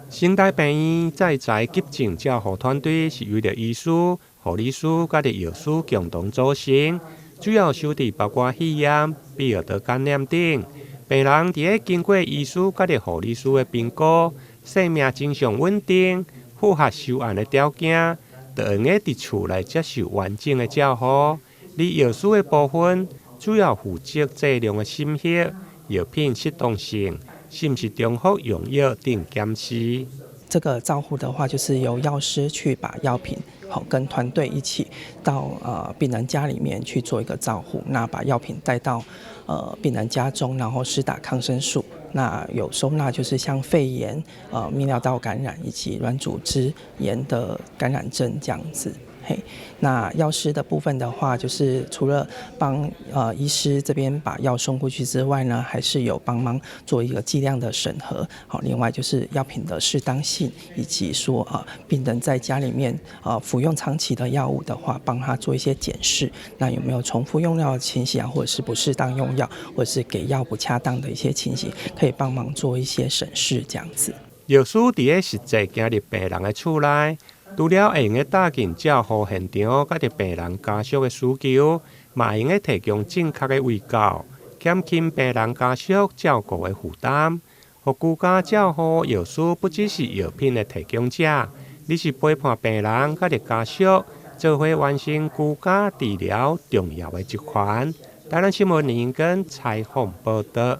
成大病院在宅急症照護團隊是由著醫師、護理師佮著藥師共同組成，主要收治包括肺炎、泌尿道感染等。病人佇咧經過醫師佮著護理師的評估，生命徵象穩定，符合收案的條件，就會用佇厝內接受完整的照護。而藥師的部分，主要負責劑量的審核、藥品適當性，是毋是重複用藥等檢視。這個照護的話，就是由藥師去把藥品好跟團隊一起到病人家裡面去做一個照護，那把藥品帶到病人家中，然後施打抗生素。那有收納就是像肺炎、泌尿道感染以及軟組織炎的感染症這樣子。嘿，那藥師的部分的話，就是除了幫醫師這邊把藥送過去之外呢，還是有幫忙做一個劑量的審核。好，另外就是藥品的適當性，以及說啊，病人在家裡面服用長期的藥物的話，幫他做一些檢視，那有沒有重複用藥的情形啊，或者是不適當用藥，或者是給藥不恰當的一些情形，可以幫忙做一些審視，這樣子。藥師佇咧實際行入病人的厝內，除了會用得踏進照護現場，佮著病人家屬的需求，嘛會用得提供正確的衛教，減輕病人家屬照顧的負擔。予居家照護藥師不只是藥品的提供者，而是陪伴病人佮著家屬，做伙完成居家治療重要的一環。台南新聞林根採訪報導。